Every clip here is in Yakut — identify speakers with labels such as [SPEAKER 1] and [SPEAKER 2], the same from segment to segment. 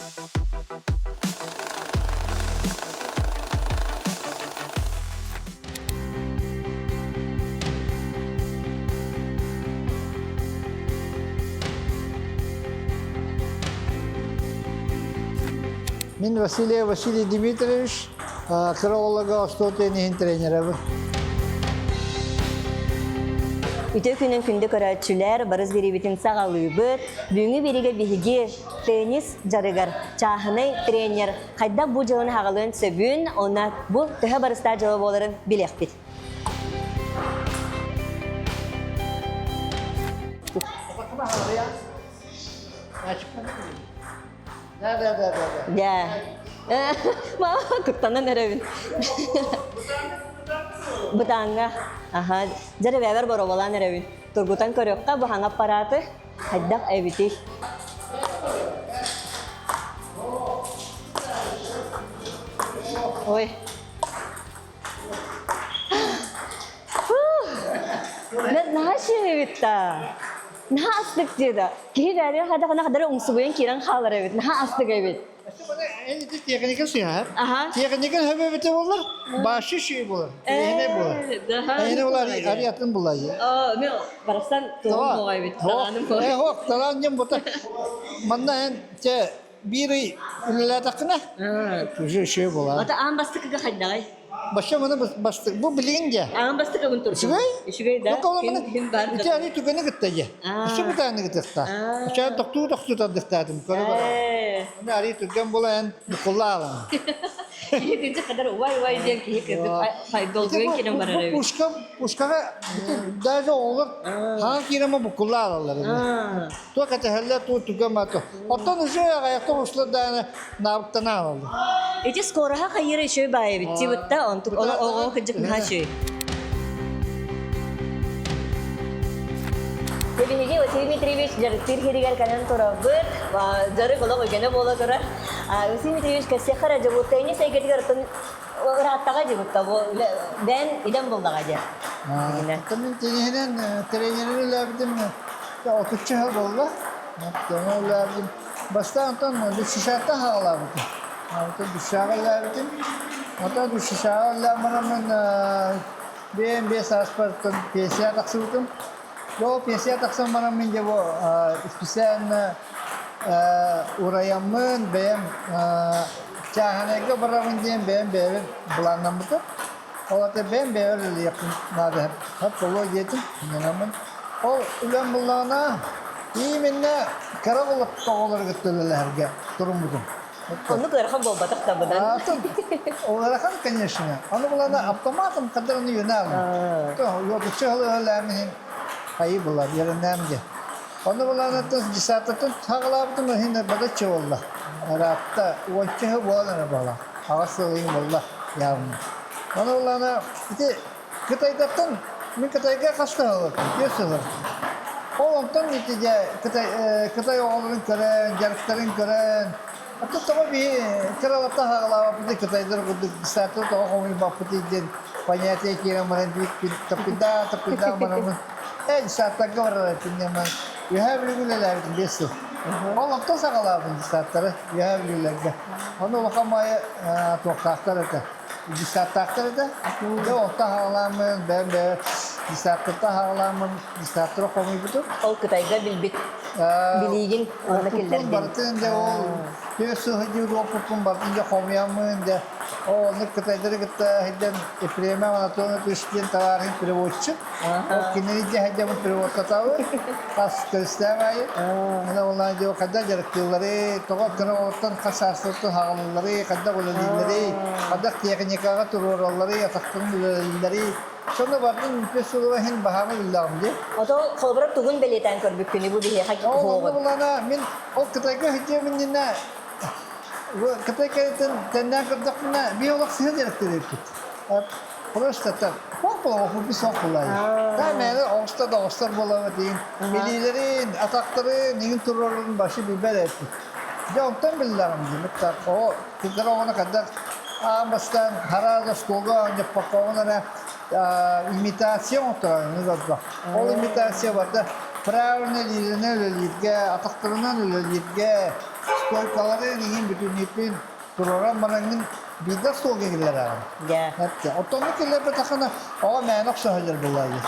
[SPEAKER 1] Мин Василий Василий Дмитриевич, кыра оҕолорго остуол тенниһин тренерэбин.
[SPEAKER 2] Үтүө күнүн күндү көрөөччүлэр, барыс бириибитин саҕалыыбыт. Бүгүҥҥү биригэ биһиги теннис дьарыгар чааһынай тренер хайдах бу дьылын аҕалыан сөбүн, уонна бу төһө барыстаах дьыала буоларын билиэхпит.
[SPEAKER 1] Да, да, да, да.
[SPEAKER 2] Да. Мама, куттанан эрэбин. Бытааҥҥа. Аха. Дьэ, бэбэр боруобалаан эрэбин. Тургутан көрүөххэ бу хаҥа аппарааты хайдах эбитий? Ой. Наһаа эбит да. Наһаа астык диэда. Киһи бэйэтин хайдах хадары умсугуйан киирэн хаалар эбит. Наһаа астык эбит.
[SPEAKER 1] Техника сыһар. Техника хөбөбүтэ болар, башы шүй болар. Эһине болар. Эһине болар, ариатын булар.
[SPEAKER 2] Мен барахсан тугум буолар эбит. Талааным буолар.
[SPEAKER 1] Э, хок, талаан дем бута. Манна эн те биир ый үлэлээтэххинэ, уже үчүгэй буолар.
[SPEAKER 2] Ата аан бастакыга хайдаҕай?
[SPEAKER 1] Баша маны бастык бу билигин дьэ.
[SPEAKER 2] Аан бастакыбын турдум.
[SPEAKER 1] Үчүгэй?
[SPEAKER 2] Үчүгэй да.
[SPEAKER 1] Ким бар. Ити аны түгэни кытта дьэ. Үчү бытааны кытта. Ачаан тохтуу тохтуу тардыктаатым. Көрө бара. Аны ари түргэн буолан букулла
[SPEAKER 2] Киһи күнчэ кадар уай-уай диэн киһи кырдык долгуйан киирэн барар эбит.
[SPEAKER 1] Пушка, пушкаҕа даже оҕолор хаан киирэн букулла алаллар. Туох кэтэһэллэр, туу түгэн маато. Оттон уже аҕайахтан услар дааны наабыктана алаллар.
[SPEAKER 2] Ити скороһа хайыра үчүгэй баайа эбит тибытта онтук оҕо кырдьык наһаа үчүгэй. Биһиги Василий Дмитриевич дьарыктыыр сиригэр кэлэн турабыт. Дьарык олох үгэнэ буола турар. Василий Дмитриевич кэссиэххэ эрэ дьобуоттайны эйгэтигэр оттон ырааттаҕа дьыбытта бу бэйэн идэн буллаҕа дьэ.
[SPEAKER 1] Мин тенниһинэн тренерин үлээбитим отучча сыл буолла. Ону үлээбитим. Бастаан онтон Душишаттан хаалаабытым. Онтон Душаҕа үлээбитим. Онтон Душишаҕа үлээн бараммын бэйэм биэс ааспартан пенсия тахсыбытым. Ол пенсия тахсан баран мин дьэ бу специально ураяммын, бэйэм чааһынайга барабын диэн бэйэм бэйэбин былааннаммытым. Ол ата бэйэм бэйэбэр үлэлиэхпин наада сөп буолуо диэтим, иннинэммин. Ол үлэм буллаҕына, именно кыра оҕолору кытта үлэлэһэргэ туруммутум.
[SPEAKER 2] Оннук ыарахан буолбатах да быдан.
[SPEAKER 1] Атын ыарахан, конечно. Ону булана автоматом кадырын үйөнө То йодуччу хылыһылаамиһин хайы булар, ярыннаам де. Ону буланаттан десятатын хагалаабытым иһин бадаччы болла. Ыраатта уонча буолан эрэ буола. Аҕас сылыйым болла явно. Ону булана ити Кытайдартан мин Кытайга хаста сылдьыбытым, түөрт сыл Ол онтон ити дьэ Кытай, Кытай оҕолорун көрөн, дьарыктарын көрөн, оттон тоҕо биһи кыралата хаалаабаппытый Кытайдар курдук десантты тоҕо хомуйбаппытый диэн понятие киирэн баран биир күн топпуйдаан топпуйдаан бараммын ээ десанттарга барар этим диэн баран Үөһээ Бүлүүгэ үлэлээбитим биэс сыл. Ол онтон саҕалаабытым десанттары Үөһээ Бүлүүлэргэ. Ону улахан баайы туохтаахтар этэ. Десанттаахтар этэ. Дьэ онтон хаалааммын, бэйэм бэйэ десанттартан хаалааммын десанттары хомуйбутум.
[SPEAKER 2] Ол Кытайга билбит билиигин онно киллэрдин.
[SPEAKER 1] Барытын дьэ ол түөрт сыл сылдьыбыт уоппуппун барытын дьэ хомуйаммын дьэ ол оннук Кытайдары кытта сылдьан Ефремов Анатолий Анатольевич диэн товарищ переводчик. Ол кинини дьэ сылдьаммын переводтатабын. Хас көрүстээх аайы. Аны ол дьэ хайдах дьарыктыылларый, тоҕо кыра оҕоттон хас саастарыттан хаалалларый, хайдах үлэлииллэрий, хайдах тиэхиньикаҕа туруоралларый, атахтарын үлэлииллэрий. Сонно бардым үппүт сылыба иһин баһаамы биллэҕим дии.
[SPEAKER 2] Ото холобура тугун бэлиэтээн көрбүккүнүй бу биһиэхэ
[SPEAKER 1] Ол онно булана мин ол Кытайга сылдьыам иннинэ Кытай кэнниттэн тэннээн көрдөхпүнэ биир олох сыһа дьарыктыыр эбиппит. Просто так хоп бисок булай. Да мээнэ оҕуста да оҕустар буолабыт иин илиилэрин, атахтарын, иҥин туруорарын башы билбэт эбиппит. Дьэ онтон биллэҕим дии так оҕо кырдьар оҕону хайдах аан бастаан хараага остуолга оонньоппокко эрэ имитация оҥотторо Ол имитация барда правильно илиилэринэн үлэлииргэ, атахтарынан үлэлииргэ. Стойкалары иһин бүтүннүүтүн тураран бараҥҥын биирдэ остуолга киллэрэҕин.
[SPEAKER 2] Дьэ.
[SPEAKER 1] Оттонну киллэрбэтэххинэ оҕо мээнэ охсо сылдьар буоллаҕа.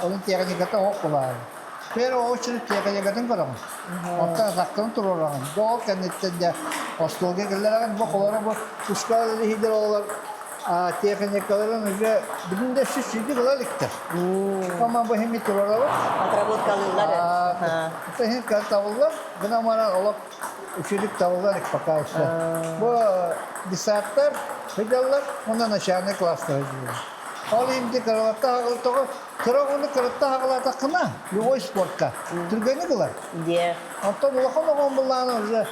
[SPEAKER 1] Onun техниката оһох буолаҕын. Первую очередь техникатын көрөҕүн. Оттон атахтарын туруораҕын. Бу ол кэнниттэн дьэ остуолга киллэрэҕин. Бу холоро бу пушка иһидэр оҕолор техникаларын уже бүгүн да сүз ыла иликтэр. Ама бу хими туруорабыт.
[SPEAKER 2] Отработкалыыллар.
[SPEAKER 1] Иһин табыллар. Гына баран олох үчүгүк табыллар пока еще. Бу десанттар сылдьаллар, уонна начальный класстар сылдьаллар. Ол имди кыралатта хаҕылтоҕо кыра оҕону кыратта хаҕылаатаххына любой спортка түргэнник ылар.
[SPEAKER 2] Дьэ.
[SPEAKER 1] Оттон улахан оҕом буллаана уже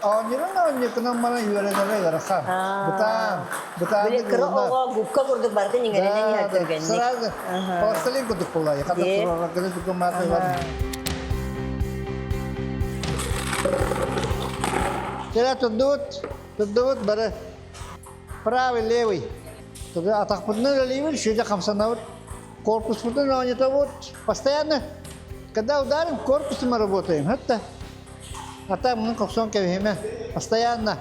[SPEAKER 1] оонньуурун оонньуукунан баран үөрэнэрэ ыарахан. Бытаан, бытааннык
[SPEAKER 2] Кыра оҕо губка курдук барытын иҥэринэн иһэр түргэнник.
[SPEAKER 1] Сразу пластилин курдук буолла. Хата турарга тугу маатылар. Кэлэ турдубут, турдубут бары правый, левый. Тогда атахпытынан үлэлиибит, шүдэ хамсанабыт, корпуспутун оонньотобут. Постоянно, когда ударим, корпусом работаем. Это а там мы коксон кэбиһимэ. Постоянно.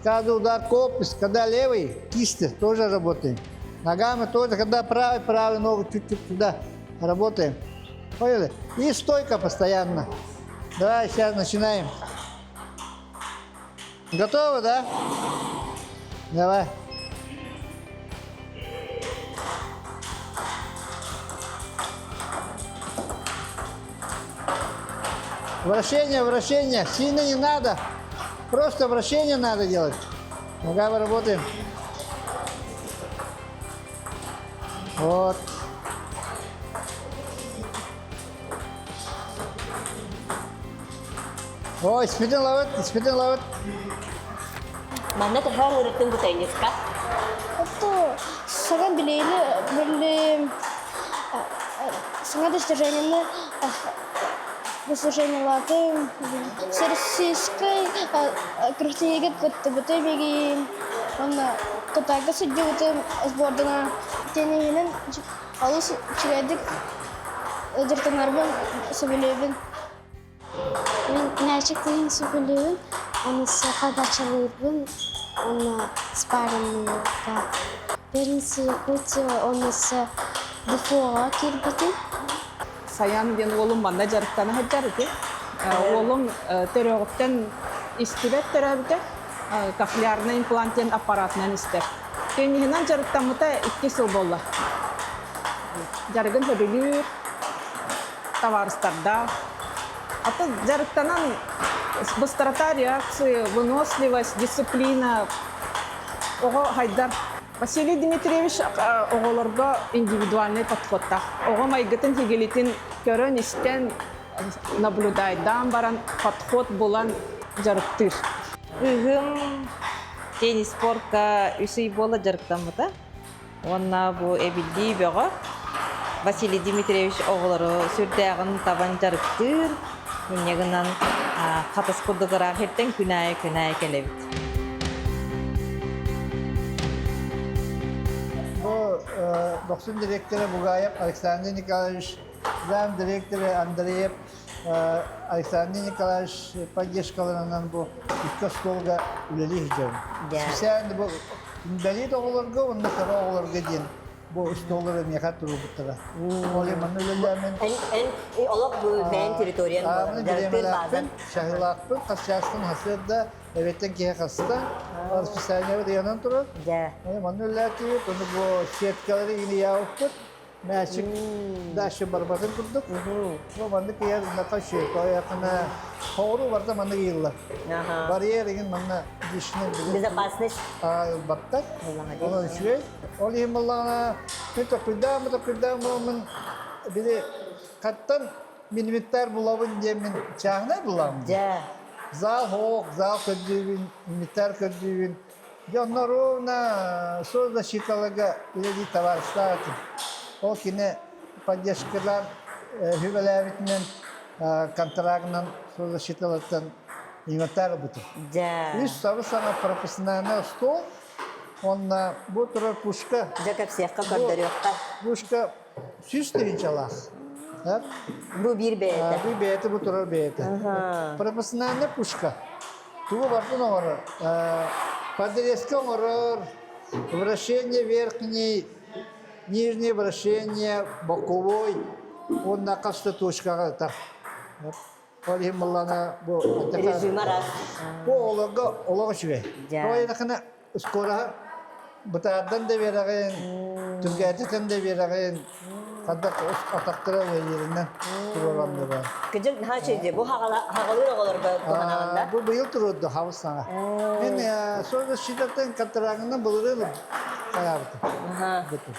[SPEAKER 1] Каждый удар корпус, когда левый, кисти тоже работаем. Ногами тоже, когда правый, правый ногу чуть-чуть туда работаем. Поняли? И стойка постоянно. Давай, сейчас начинаем. Готовы, да? Давай. Вращение, вращение. Сильно не надо. Просто вращение надо делать. Ногами работаем. Вот. Ой, испитин ловит, испитин ловит.
[SPEAKER 2] Манна төһө ырыттын бу тенниска?
[SPEAKER 3] Ото саҥа билиини били саҥа достижениены достижениелаатым. Российскай күрэхтэһиигэ кыттыбытым игин уонна Кытайга сылдьыбытым сбордана тенниһинэн олус үчүгэйдик дьарыктанарбын сөбүлүүбүн.
[SPEAKER 4] Мин мээчик тыһын сөбүлүүбүн, аны саха бачалыырбын уонна спарринныырга. Беринси Якутия уонна ДФО-ҕа киирбитим.
[SPEAKER 5] Саян диэн уолум манна дьарыктана сылдьар ити. Уолум төрүөҕүттэн истибэт төрөөбүтэ. Кохлеарный имплант диэн аппаратынан истэр. Тенниһинэн дьарыктаммыта 2 сыл буолла. Дьарыгын сөбүлүүр, табаарыстардаах. А то дьарыктанан быстрота реакции, выносливость, дисциплина оҕо хайдар. Василий Дмитриевич оҕолорго индивидуальный подходтаах. Оҕо майгытын хигилитин көрөн-истэн, наблюдайдаан баран подход булан дьарыктыыр.
[SPEAKER 6] Кыыһым теннис спорка үс ый буола дьарыктаммыта. Уонна бу эбиллии бөҕө. Василий Дмитриевич оҕолору сүрдээҕин табан дьарыктыыр. Инньэ гынан хатас курдук ыраах иртэн күн аайы күн аайы кэлэбит.
[SPEAKER 1] Бу Дохсун директора Бугаев Александр Николаевич, зам директора Андреев Александр Николаевич поддержкаларынан бу икки остуолга үлэлии сылдьабын. Специально бу инбэлиит оҕолорго уонна кыра оҕолорго диэн бу остуоллары миэхэ туруорбуттара. Ол манна үлэлээмин
[SPEAKER 2] Эн олох бу бэйэн территориян буолар. Дьарыктыыр баазан.
[SPEAKER 1] Шаһылаахпын, хас чаастан хасыарда, эбэттэн киһи хаста, расписаниебыт ыйанан турар. Манна үлэлээтибит, ону бу сеткалары иниyaабыппыт. Мээчик дальше барбатын курдук. Бу маннык ыйар нака шөкө якына хоору барда маннык ыйыллар. Барьер игин манна дишне
[SPEAKER 2] Безопасность.
[SPEAKER 1] Баттар. Ол үчүгэй. Ол иһин буллаҕына мен токуйдаам, токуйдаам буламмын били хаттан минимиттар булабын диэммин чааһынай булаам.
[SPEAKER 2] Дьэ.
[SPEAKER 1] Зал хоок, зал көрдүүбүн, инвентарь көрдүүбүн. Дьонно ровно соцзащиталарга үлэлии табаарыстаах этим. Ол кини поддержкалаан сүбэлээбитинэн контрагынан соцзащиталартан инвентарь ылбытым.
[SPEAKER 2] Дьэ.
[SPEAKER 1] Үс сабы-саҥа прописная стол, уонна бу турар пушка.
[SPEAKER 2] Дьэ кэпсиэххэ, көрдөрүөххэ.
[SPEAKER 1] Пушка 100 тыһыынчалаах.
[SPEAKER 2] Бу биир бэйэтэ.
[SPEAKER 1] Бу бэйэтэ бу турар бэйэтэ. Профессиональная пушка. Тугу барытын оҥорор. Подрезка оҥорор, вращение верхний, нижнее вращение, боковой уонна хас да точкаҕа ытар. Ол иһин быллана бу
[SPEAKER 2] Режим араас.
[SPEAKER 1] Бу олорго олох үчүгэй. Тоҕо скороһа бытаардан да биэрэҕин, түргээтитэн да биэрэҕин, хаддах атахтара үлэлииринэн туруораллара.
[SPEAKER 2] Кыдьык наһаа үчүгэй бу хаҕалыыр оҕолорго туһанаҕын да?
[SPEAKER 1] Бу быйыл туруорду хабыс саҥа. Мен соцзащитаттан контрагынан былырыын хайаабытым.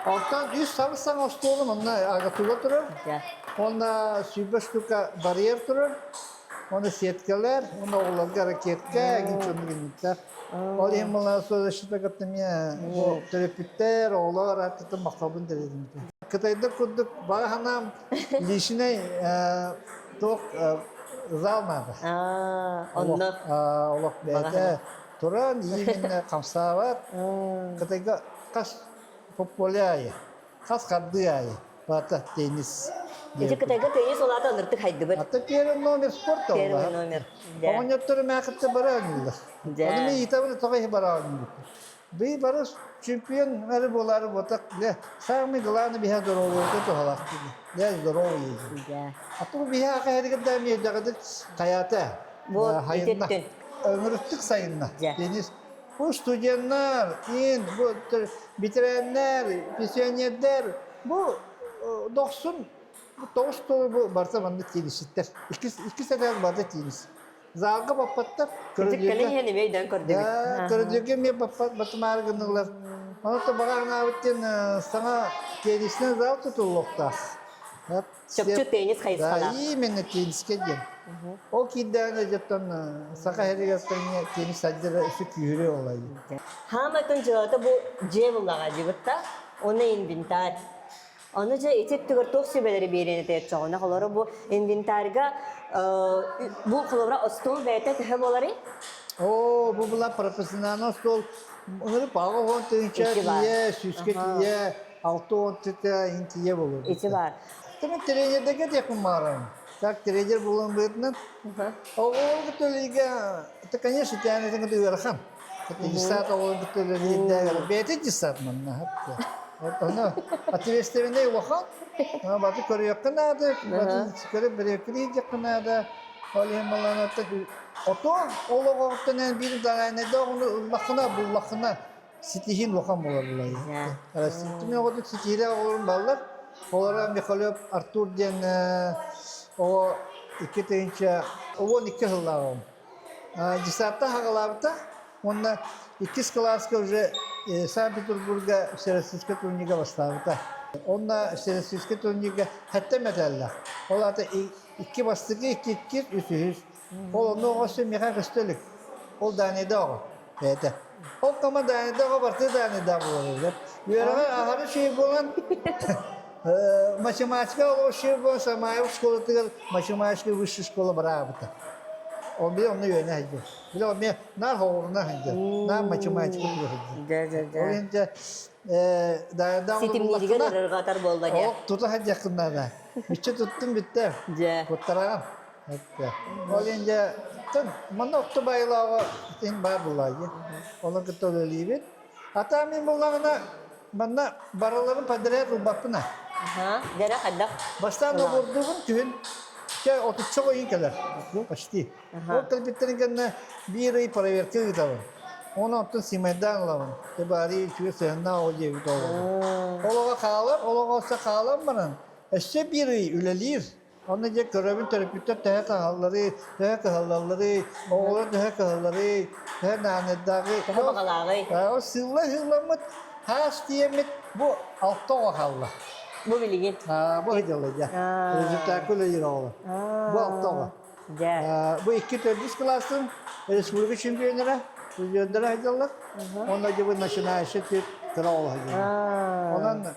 [SPEAKER 1] Онтон үс сабыс саҥа остуолум онно агатуга турар. Онно 120 штука барьер турар. Оны сеткалар, оны оҕолорго ракетка, эҥин чонну гинниттэр. Ол иһин буолла соцзащита кытта эмиэ бу төрөппүттэр, оҕолор ааттыттан махталбын тириэдим. Кытайдар курдук баҕа санаам личный туох зал наада.
[SPEAKER 2] Онно
[SPEAKER 1] Олох бэйэтэ туран именно хамсаабат. Кытайга хас поле аайы, хас хардыы аайы Бата теннис.
[SPEAKER 2] Ити Кытайга теннис улаата ыныртык хайдыбыт.
[SPEAKER 1] Ата первый номер спорта
[SPEAKER 2] Первый номер.
[SPEAKER 1] Оҕонньоттору мээхитте бара оонньууллар. Ону мен ыйытабын тоҕо иһи бара оонньуубут. Би бары чемпион эрэ буолаары буотах для самый главный биһэ здоровье туһалаах для здоровья. А то биһэ аха да миэдэҕидик хайата.
[SPEAKER 2] Бу
[SPEAKER 1] хайынна. Өҥүрүктүк сайынна. Теннис Бу студеннар, ин, бу ветераннар, пенсионердар, бу дохсун тоҕус тылы бу барыта маннык тиэниситтэр. Иккис этээс барыта тиэнис. Залга баппаттар.
[SPEAKER 2] Кэлин иһэн эмиэ өйдөөн көрдүбүт.
[SPEAKER 1] Көрүдүргэ эмиэ баппат батымаары гыннылар. Онон баҕа анаабыт диэн саҥа теннисинэн зал тутуллуохтаах.
[SPEAKER 2] Чопчу теннис хайысхалаах.
[SPEAKER 1] Именно теннискэ диэн. Ол киирдэҕинэ дьоттон саха сиригэр теннис сайдара өссө күүһүрүө олай.
[SPEAKER 2] Хаамайтын дьыалата бу дьиэ буллаҕа дьыбытта, уонна инвентарь. Ону дьэ ити өттүгэр туох сүбэлэри биэриэн этэ оччоҕуна холоро бу инвентарьга бу холобура остуол бэйэтэ төһө буоларый?
[SPEAKER 1] Оо, бу була профессиональный остуол ынырып аҕа уон тыһыынча тиийэ, сүүскэ тиийэ, 60 тыта интие болор.
[SPEAKER 2] Ити бар.
[SPEAKER 1] Тымын тренердерге диэхпин баарым. Так тренер буолан быһыытынан оҕолорго төлөйгө это конечно тяне кытта ыарахан. Это десант оҕолорго төлөйгө бэйэтэ десант манна хатта. Ону ответственный улахан. Баты көрүөххэ наада, баты көрүп бериэххэ диэххэ наада. Ол иһин балаан ото ол оҕоттон эн биир даҕайнайда оҕону ыллаххына буллаххына ситиһиин улахан буолар булайы. Россияттан оҕотун ситиһиилээх оҕолорун баллар. Олоро Михалев Артур диэн оҕо 2012 сыллаах оҕом. Десантта хаҕалаабыта уонна иккис кылааска уже Санкт-Петербурга Всероссийскай турнирга бастаабыта. Онно Всероссийскай турнирга сэттэ мэтээллээх. Ол аата икки бастакы, икки иккис, үс үһүс. Ол онно оҕо өссө миэхэ көстө илик. Ол Данияда оҕо. Бэйэтэ. Ол тома Данияда оҕо барыта Данияда буолар. Үөрэҕэ аһары үчүгэй буолан математика олох үчүгэй буолан Самаев школатыгар математическая высшая школа бараабыта. Ол бile онно үөрэнэ сылдьар. Бile ол эмиэ наар хоҕуруна сылдьар. Наар математика тула сылдьар. Ол иһин дьэ Данияда
[SPEAKER 2] Ситимнииригэр ырырҕатар буолла дьэ.
[SPEAKER 1] Ол тута сылдьыаххын наада. Мүччү туттум бүттэ.
[SPEAKER 2] Дьэ.
[SPEAKER 1] Куттараҕын. Ол иһин дьэ, манна охто байылааҕа иһин баар буллаайы. Олор кытта үлэлиибит. Ата мин буллаҕына манна барыларын подряд ылбаппын а.
[SPEAKER 2] Дьэрэ хайдах?
[SPEAKER 1] Бастаан обурдугун күһүн чэ отучча ойун кэлэр. Почти. Ол кэлбиттэрин кэннэ биир ый проверка ыытабын. Оны оттон симайдаан ылабын. Те баары үчүгэй сыһыннаах ол диэбит ол. Олоҕо хаалар, олоҕо өссө хаалан баран, өссө биир ый үлэлиир. Онно дьэ көрөбүн төрөппүттэр төһө кыһалларый, төһө кыһаллалларый, оҕолор төһө кыһалларый, төһө наанайдааҕый.
[SPEAKER 2] Төһө баҕалааҕый?
[SPEAKER 1] Ол сыылла сыылламмыт, хаас тиийэммит бу алта оҕо хаалла.
[SPEAKER 2] Бу билигин?
[SPEAKER 1] Бу сылдьаллар дьэ. Результакка үлэлиир оҕолор. Бу алта оҕо.
[SPEAKER 2] Дьэ.
[SPEAKER 1] Бу икки төрдүс кылаастын республика чемпионера, призердара сылдьаллар. Онно дьэ бу начинающий түп кыра оҕо сылдьаллар. Онон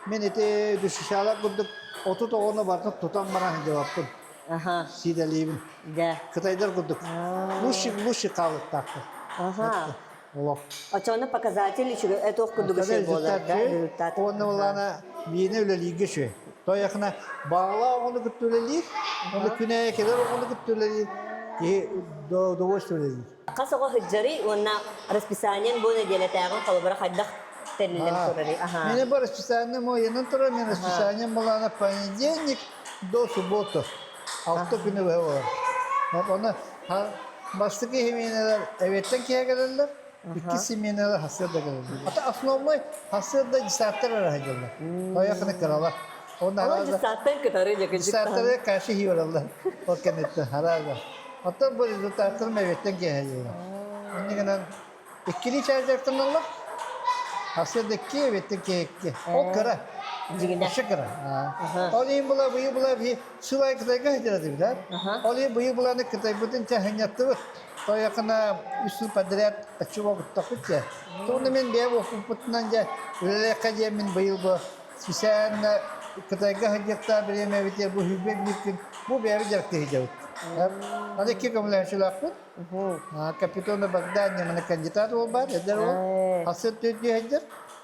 [SPEAKER 1] Мин ити дүшүшаалар курдук 30 оҕону барытын тутан баран сылдьыбаппын.
[SPEAKER 2] Аха.
[SPEAKER 1] Сиидэлиибин.
[SPEAKER 2] Дьэ.
[SPEAKER 1] Кытайдар курдук. Лучший лучший хаалыктаахтар.
[SPEAKER 2] Аха.
[SPEAKER 1] Олох.
[SPEAKER 2] Очону показатель үчүгэй туох курдук үчүгэй буолар да результат.
[SPEAKER 1] Уонна улаана биини үлэлииргэ үчүгэй. Тойохна баҕалаах оҕону кытта үлэлиир, оны күнэйэ кэлэр оҕону кытта үлэлиир, киһи удовольствие үлэлиир.
[SPEAKER 2] Хас оҕо сылдьарый уонна расписаниен бу нэдиэлэтээҕин холобура хайдах тэриллэн турарый?
[SPEAKER 1] Меня бу расписание мойынан турар, мен расписанием была на понедельник до субботы. Алта күнү быһа болар. Оны бастакы химиялар эбиэттэн киһи кэлэллэр, Икки сменалар хасыарда кэлэллэр. Ата основной хасыарда десанттар эрэ дьыллар. Тойохны кыралар.
[SPEAKER 2] Ол десанттан кытары
[SPEAKER 1] Десанттары каши хиораллар. Ол кэнниттэн харага. Оттон бу результаттар мэветтен киэһэ дьыллар. Инни гынан иккилии чаажартаналлар. Хасыарда икки, эбиэттэн киэһэ икки. Ол кыра.
[SPEAKER 2] Дьигинэ.
[SPEAKER 1] Өссө кыра. Ол иһин була быйыл була би сылай Кытайга сылдьар Ол иһин быйыл буланы Кытайбытын чаһынньаттыбыт. Тойокуна үс сыл подряд оччуга дьэ. Тугуна мен бэйэм опуппутунан дьэ үлэлиэххэ диэммин быйыл бу специально Кытайга сылдьыахтаах бириэмэбитигэр бу сүүрбэ биир күн бу бэйэбит дьарыктыы сылдьабыт. Аны икки көмөлөһөөччүлээхпит. Капитона Богдан маны кандидат уол баар, эдэр уол. Хасыр түөртүү сылдьар.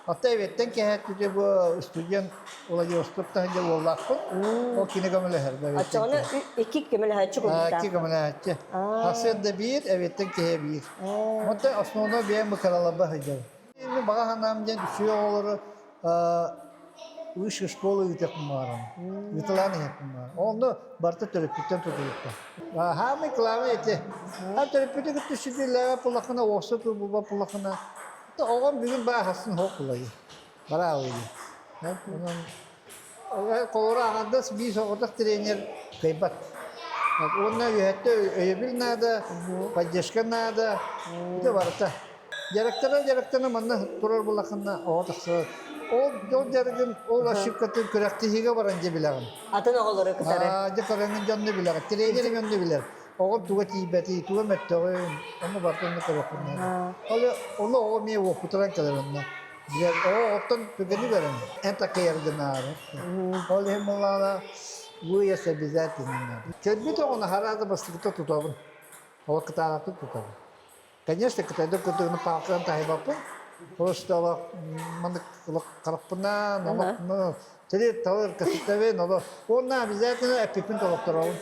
[SPEAKER 1] Оттон эбиэттэн кэһээт бу студент Владивостоктан сылдьар уоллаахпын. Ол кини көмөлөһөр.
[SPEAKER 2] Оччоҕуна икки көмөлөһөөччү курдуктаах.
[SPEAKER 1] Икки көмөлөһөөччү. Хасыр да биир, эбиэттэн киһи биир. Онтон основной бэйэм бу кыраларба сылдьабын. Мин баҕа санаам диэн үчүгэй оҕолору высшая школа ыытыахпын баҕарабын. Ыытылаан иһиэхпин баҕарабын. Онно барыта төрөппүттэн тутулуктаах. Самый главный эти. А төрөппүтү кытта сүдүлээҕэ пулахына, уопса туубуба пулахына. Оҕом бүгүн бааһасын хоқ булайы. Бараалыйы. Онон холоро аҥардас биир соҕотох тренер кыайбат. Уонна үөһэттэ өйөбүл наада, поддержка наада. Ити барыта. Дьарыктана дьарыктана манна турар булахына оҕо тахсар. Ол ол дьарыгын, ол ошибкатын күрэхтэһиигэ баран дьэ билэҕин.
[SPEAKER 2] Атын оҕолору кытары.
[SPEAKER 1] Дьэ көрөҥүн дьонну билэҕин, тренер дьонну билэр. Оҕом туга тиийбэтий, туга мөлтөҕүн, онно барытын онно көрүөхпүн наада. Ол ону оҕо эмиэ уопутуран кэлэр онно. Билэр, оҕо оттон түгэни көрөн, эн такайаргынаары. Ол иһин буоллаҕына, выезд обязательно надо. Кэлбит оҕону хараада бастакыта тутабын. Ол кытаанахтык тутабын. Конечно, кытайдар курдук палканан таһыйбаппын. Просто олох маннык олох харахпынан, олох ну, тили талыр кэситэбин, олох уонна обязательно эппиппин толотторобун.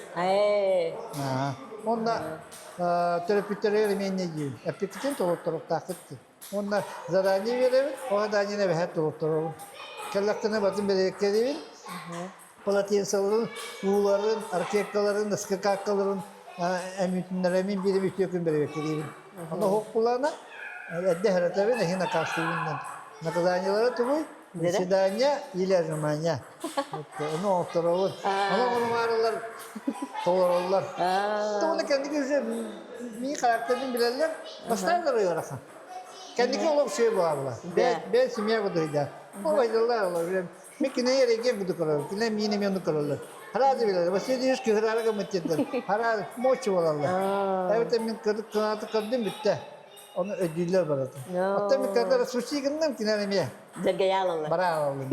[SPEAKER 1] Уонна төрөппүттэригэр эмиэ инньэ диибин. Эппиккитин толотторуохтааххыт дии. Уонна задание биэрэбин, ол заданиены эбэһээт толотторобун. Кэллэхтэринэ батын бэрэбиэркэлиибин. Полотенцеларын, ууларын, ракеткаларын, скакалкаларын эмитиннэремин биир үтүө күн бэрэбиэркэлиибин. Ону уһуккулаана эрдэ хэрэтэбин, эһин акаастыыбын. Наказаниелара тугуй? Заседание или отжимание. Ону оҥотторобун. Ону оҥорумаарылар толороллор. Тоҕуна кэнники уже мин характербын билэллэр, бастаан ыарахан. Кэнники олох үчүгэй буолаллар. Бэйэ семья будуйда. Ол айдаллар олор. Мен кине эреген буду көрөр, кине миин эмиэ ону көрөллөр. Хараады билэр, Василий Ильич кыһыраары гыммыт Хараады мочу болаллар. Эбэтэр мин кынааты көрдүм бүттэ. Оны өйдүүллэр барата. Оттон мин кырдара суши гынным кине эмиэ.
[SPEAKER 2] Дьэргэйэ алаллар.
[SPEAKER 1] Бара алаллар.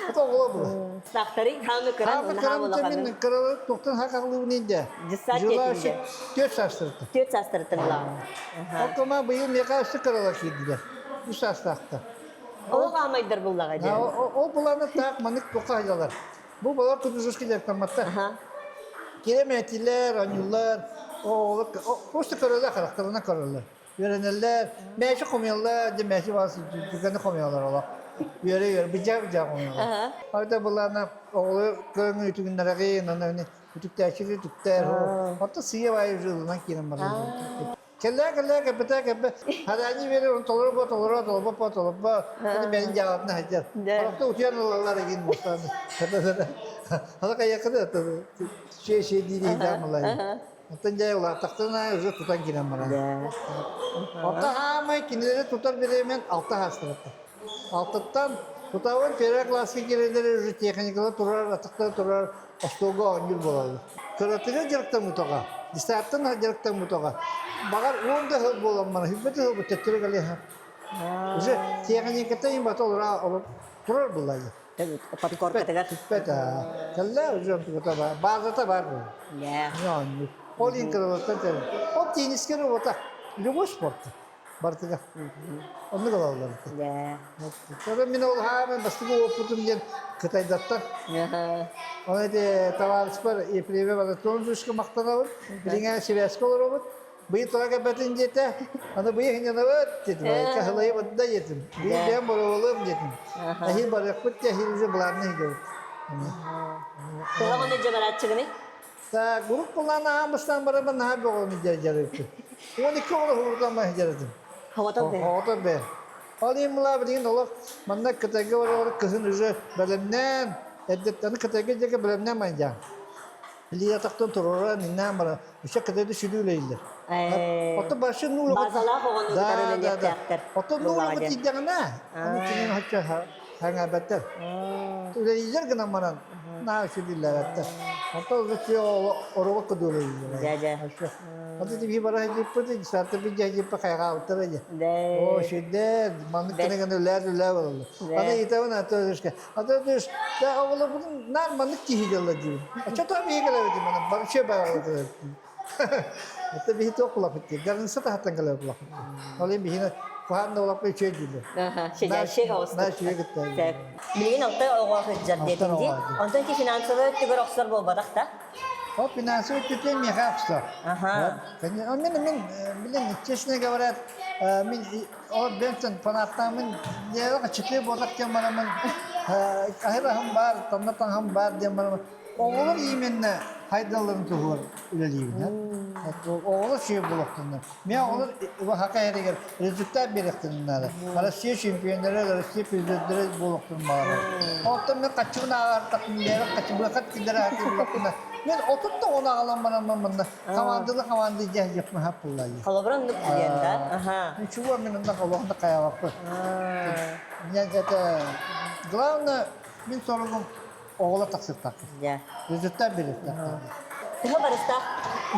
[SPEAKER 1] Ото оҕолор була.
[SPEAKER 2] Сахтары хааны кыран,
[SPEAKER 1] Хааны кыран мин кыралы туохтан хакалыбын инде.
[SPEAKER 2] Дьыссаат тиэтинде.
[SPEAKER 1] Төрт саастырыттан.
[SPEAKER 2] Төрт саастырыттан ылаҕын.
[SPEAKER 1] Оттома быйыл миэхэ өссө кыралар киирдилэр. Үс саастаахтар.
[SPEAKER 2] Ол хаамайдар буллаҕа дии.
[SPEAKER 1] Ол буланы таах маннык туохха айалар. Бу балар кутузушки дьарыктамматтар. Кире мээтилэр, оонньууллар, просто көрөллөр, харахтарынан көрөллөр. Үөрэнэллэр, мээчи хомуйаллар, дьэ мээчи баас түгэни хомуйаллар олох. Үөрэ-үөрэ, быдьаа-быдьаа хомуйаллар. Айда булана оҕолор көрөҥү үтүгүннэрэҕин, аны үтүктээччи үтүктээр. Оттон сыйа баайы жилынан киирэн барар. Кэллээ, кэллээ, кэппэтээ, кэппэ. Хадаанньы биэрэр, оны толору бо, толоро, толорбо, по, толорбо. Аны бэйин дьаалатына сылдьар. Орохто утуйан ылаллар эгин мустан. Аны кайаккыда шей шей дии даамылай. Оттон дьэ улааттахтарына уже тутан киирэн баран. Орто хаамай кинилэри тутар бириэмэн алта хаастырыттар. Алтыттан тутабын первый класска киирэллэр уже техникалар турар, атахтар турар, остуолга оонньуур буолаллар. Кыратыгар дьарыктаммытаҕа, десарттан дьарыктаммытаҕа, баҕар 10 да сыл буолан баран, сүүрбэ да сыл төттөрү кэлиэхэ. Уже техниката имбата олора турар булайы.
[SPEAKER 2] Подкоркатыгар.
[SPEAKER 1] Түппэт Кэллэ уже онтугута бар. Базата бар бу. Оонньуур. Ол иһин кыралаттан кэлэн. Ол теннискэ робота. Любой спорт. Бартыга. Оннук ылаллар. Sonra мин ол хаамын бастакы опытым диэн Кытайдаттан. Оны эти товарищпар Ефремов Анатольевичка махтанабын. Билиҥэ сибээскэ олоробут. Быйыл тура кэлбэтин диэтэ. Аны быйыл хиннанабыт диэтим. Каһылайы да диэтим. Быйыл бэйэм боруобалыам диэтим. Эһиил барыахпыт диэ, эһиил уже былаанна иһигэбит.
[SPEAKER 2] Төһө ону дьабарааччыгыный?
[SPEAKER 1] Так, урут былаан аан бастаан барабын наһаа бөҕөнү дьарыктым. 12 оҕолор уурутан дьарытым.
[SPEAKER 2] Хоҕотон бэр.
[SPEAKER 1] Хоҕотон бэр. Ол иһин мыла билигин олох манна Кытайга барар кыһын уже бэлэмнээн, эрдэттэн Кытайга дьэгэ бэлэмнээн майдьаан. Илии атахтан турара миннээн баран, үчэ Кытайда сүдү үлэйиллэр. Оттон баршы нуулуга
[SPEAKER 2] Базалаах оҕону кытары үлэлиэхтээхтэр.
[SPEAKER 1] Оттон нуулуга тиийдэҕинэ, аны кинини хачча хаҥаабаттар. Үлэлииллэр гынан баран, наа үчүгүллээбэттэр. Онтон уже оруга кудулуйлар.
[SPEAKER 2] Дьэ, дьэ.
[SPEAKER 1] Аты тиби бара хajиппыт, сарты би хajиппа хайгаабыттар дьэ. О, шүдэ, маннык кына үлээр үлээ бололу. Аны итабын аты өшке. Аты өш, да оҕолорбутун наар маннык киһи дьалла диибин. Ачча то биһи кэлэбит манан вообще баҕалатыр. Это биһи туох кулапыт диye. Гарынса тахаттан кэлэбит кулапыт. Ол иһин биһини куһаан да улаппа үчүгэй дииллэр.
[SPEAKER 2] Шедящий
[SPEAKER 1] На үчүгэй кытта.
[SPEAKER 2] Билигин алта оҕо сылдьар диэтиҥ дии. Онтон ити финансовый өттүгэр охсор буолбатах да?
[SPEAKER 1] Ол финансовый өттүтүн миэхэ охсор.
[SPEAKER 2] Аха.
[SPEAKER 1] Мен, мен, блин, честно говоря, мен ол бентен фанаттаамын не чытыы буолар диэн барамын аһыр бар, танна таҥхам бар диэн барамын Оҕолор именно хайдалларын туһугар үлэлиибин. Оҕолор сүөм буолуохтуннар. Мен оҕолор хака эригэр результат биэриэхтэрин наада. Россия чемпионнара, Россия президенттэрэ буолуохтарын баҕарар. Оттон мен хаччыбын ааҕартахпын бэйэбэр хаччыбыахат киллэрэ сатыыр Мен отут да ону аҕалан бараммын манна командалы команды дьэһдьэппин хаппыллайы.
[SPEAKER 2] Холобура оннук диэн да? Аха.
[SPEAKER 1] Ничего, мен онно олохно хайабаппын. Это главное, мин соругум оҕолор тахсыахтаахпыт.
[SPEAKER 2] Дьэ.
[SPEAKER 1] Результат биэриэхтээхтэр.
[SPEAKER 2] Төһө барыстаах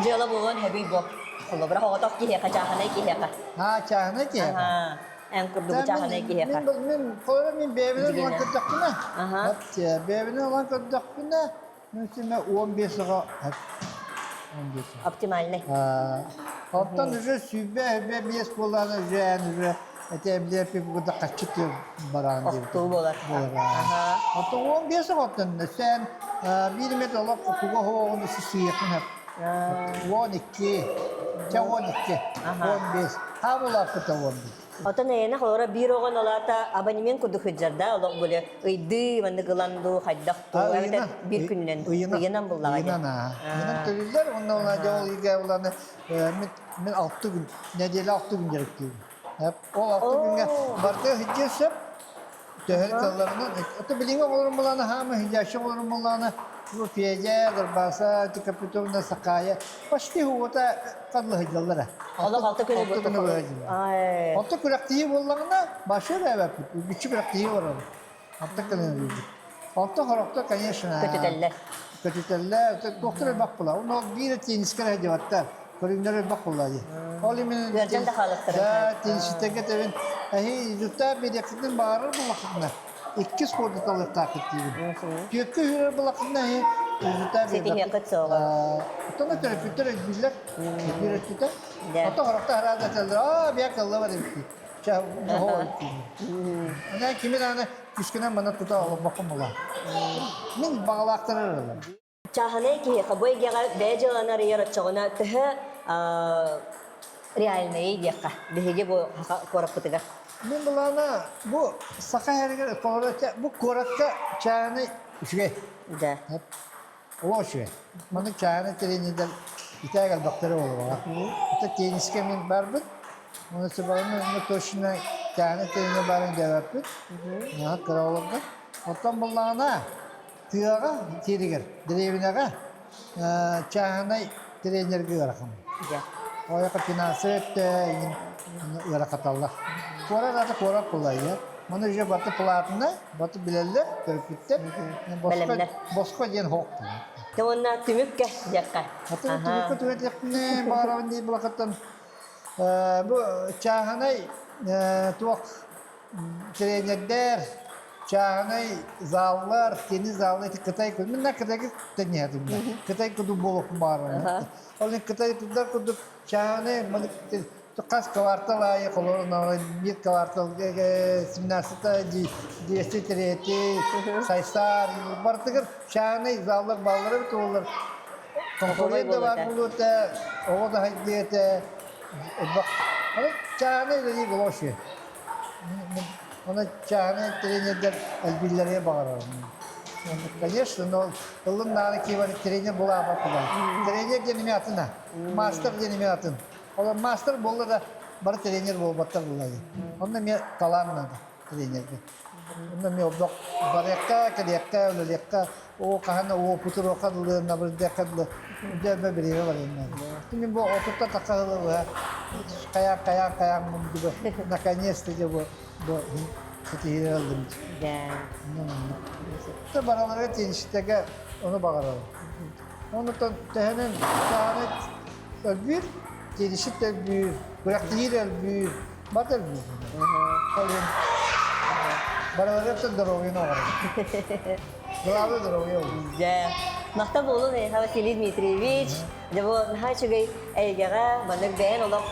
[SPEAKER 2] дьыала буолуон сөбүй бу? Холобура, оҕотох киһиэхэ, чааһынай киһиэхэ.
[SPEAKER 1] Аа, чааһынай киһиэхэ.
[SPEAKER 2] Аһаа. Эн курдук чааһынай киһиэхэ.
[SPEAKER 1] Мин, мин, холобура, мин бэйэбинэн ылан көрдөхпүнэ,
[SPEAKER 2] Аха.
[SPEAKER 1] бэйэбинэн ылан көрдөхпүнэ, мин симэ 15 оҕо 15
[SPEAKER 2] Оптимальный.
[SPEAKER 1] Оттон уже сүүрбэ 5 буолааны уже эн уже этэ пипгуда хаччы бараан
[SPEAKER 2] Охтуу буолар.
[SPEAKER 1] Буолар. Оттон 15 оҕоттон сен биир метр олох туга хоҕун сысыйахын хап. 12, ча 12, 15. Хаамылааппыта 15.
[SPEAKER 2] Отон эйэнэ холоро биир оҕон олаата абонемент курдук сылдьар да олох были ыйдыы маннык ылан дуу хайдах дуу эбэтэр биир күнүнэн ыйынан буллаҕа
[SPEAKER 1] Ыйынан аа. Ыйынан төлүүллэр уонна ол ол ыйга уланы мен мен алты күн неделя алты күн дьарыктыыбын. Ол алты күҥҥэ барыта сылдьыа сөп. Төһө тылларынан ото билиҥҥи оҕолорум булааны хаама сылдьааччы оҕолорум буллааны бу Федя, Дарбаса, Капитоновна, Сакая почти уота ханна сылдьаллара.
[SPEAKER 2] Олох алты күнү
[SPEAKER 1] Алты күнү быһа сылдьаллар. Алты күрэхтэһии буоллаҕына башы эбэппит. Үгүччү күрэхтэһии барар. Алты күнү Алты хорохто, конечно.
[SPEAKER 2] Көтүтэллэр.
[SPEAKER 1] Көтүтэллэр. Туохтар элбэх була. Оны биир теннискэ сылдьыбаттар. Көрүҥнэр элбэх буолла дии. Ол именно
[SPEAKER 2] Ыалдьан да хаалыктарын.
[SPEAKER 1] Да, тенниситтэргэ тэбин эһи юта бириэххитин баҕарар буллаххытына икки спорду талыахтааххыт диибин. Түөккэ үүрэр буллаххытына эһи юта
[SPEAKER 2] Ситиһиэххит суоҕа.
[SPEAKER 1] Оттон төрөппүттэр өйдүүллэр. Өйдүүр өттүтэ. Оттон хорохто хараада этэллэр, аа, биэ кылла бар эбит. Ча, оһо эбит. Кими даҕаны күскүнэн мана тута олорбоккун була. Мин баҕалаахтар эрэллэр.
[SPEAKER 2] Чааһынай киһиэхэ бу эйгэҕэ бэйэ дьыаланы арыйар оччоҕуна төһө реальнайый диэххэ биһиги бу куораппытыгар?
[SPEAKER 1] Мин былаана бу саха сиригэр бу куоракка чааһынай үчүгэй.
[SPEAKER 2] Да.
[SPEAKER 1] Олох үчүгэй. Маннык чааһынай тренердэр итээк элбэхтэрэ буолуоҕа. Это теннискэ мин барбыт. Оны сыбаҕаны точно чааһынай тренер баарын диэбэппит. Кыра олорго. Оттон буллаҕына Тыаҕа тиэригэр, дэриэбинэҕэ чааһынай тренергэ ыарахан. Ойоко финансовый өттө ыарахаталлар. Куорат аты куорат кулайа. Маны уже баты платно, баты билэллэр, төрөппүттэр.
[SPEAKER 2] Бэлэмнэр.
[SPEAKER 1] Босхо диэн хоқ.
[SPEAKER 2] Те уонна түмүккэ диэххэ.
[SPEAKER 1] Аты түмүккэ түмүккэ баарабын дии булакаттан бу чааһынай туох тренердэр, чааһынай заллар, теннис залы ити Кытай мин на Кытайга тенниһэтим Кытай курдук буолуохпун баҕарабын. Ол иһин Кытай курдук чааһынай маннык Хас квартал аайы холобур биир квартал семинарсыта диэсти тирэти сайсаар бартыгар чаанай заллар баллара бит олар конкурент да бар булута оҕо да хайдыата чаанай үлэлии болошу Оны чааһынай тренердэр элбииллэригэр баҕарабын. Конечно, но ыллын нааны киибар тренер булаабат була. Тренер диэн эмиэ атын мастер диэн эмиэ атын. Ол мастер буолла да бары тренер буолбаттар булайы. Онно эмиэ талаан надо тренерге. Онно эмиэ ордук барыахха, кэлиэххэ, үлэлиэххэ, оо хаһан опытыруохха дылы, набырдыахха дылы, дьэ бириэмэ барыан надо. Мин бу отутта тахха ылы хайаан хайаан хайаан мундуга наконец-то дьэ бу бу ситиһиилэр ыллым. Да бараларга теннистэгэ ону баҕарабын. Онутан төһөнөн сааны өлбүүр, теннисит өлбүүр, күрэхтэһиир өлбүүр, бат өлбүүр. Бараларга здоровье оҕорор. Главное здоровье.
[SPEAKER 2] Дьэ, махтал буолун эйиэхэ Василий Дмитриевич. Дьэ бу наһаа үчүгэй эйгэҕэ маннык бэйэн олох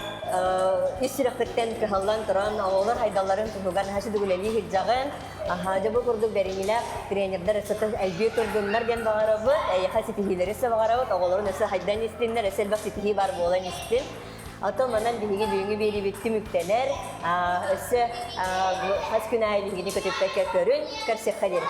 [SPEAKER 2] ис сүрэхпиттэн кыһаллан туран оҕолор хайдалларын туһугар наһаа үчүгэй үлэлии сылдьаҕын. Аха, дьэ бу курдук бэриниилээх тренердэр өссө элбии турдуннар диэн баҕарабыт. Эйиэхэ ситиһиилэри өссө баҕарабыт. Оҕолорун өссө хайдан истиннэр, өссө элбэх ситиһии баар буолан истин. Оттон манан биһиги бүгүҥҥү биэриибит түмүктэнэр. Өссө хас күн аайы биһигини көтүппэккэ көрүн, көрсүөххэ диэри.